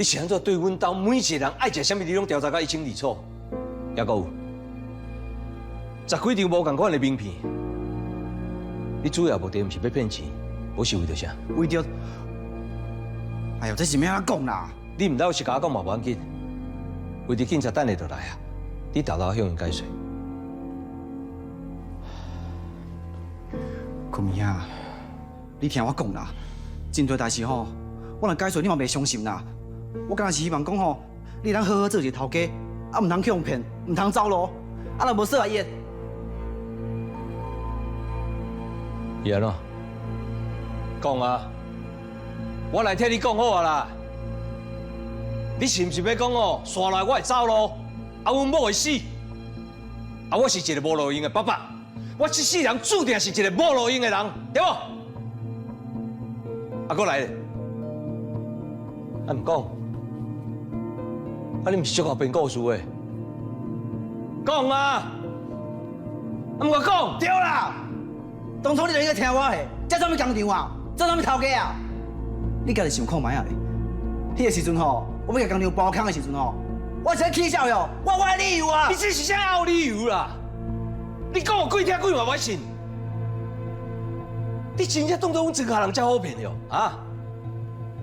你是按怎對阮兜每一個人愛食啥物，你攏調查甲一清二楚？抑閣有十幾張無仝款的名片，你主要目的毋是欲騙錢，無是為著啥？為著，哎喲，這是欲按怎講啦？你毋老實共我講嘛無要緊，為著警察等下就來啊！你沓沓向𪜶解釋。坤明啊，你聽我講啦，真濟代誌吼，我若解釋你嘛袂相信啦。我敢若是希望講吼，你通好好做一個頭家，啊毋通去予騙，毋通走路，啊若無說啊伊。伊按怎？講啊！我來替你講好啊啦。你是毋是欲講哦？紲來我會走路，啊，阮某會死，啊，我是一個無路用的爸爸，我這世人注定是一個無路用的人，對無？啊，閣來咧，啊毋講，啊你毋是足𠢕編故事的，講啊！啊毋共講，對啦，當初你就應該聽我的，這做啥物工廠啊？做啥物頭家啊？你家己想看覓仔咧？彼個時陣吼，我欲共工廠包空的時陣吼，我是咧起笑喲，我有我的理由啊！你這是啥拗理由啦？你講予鬼聽，鬼嘛欲信。你真正當做阮莊跤人遮好騙喲？啊？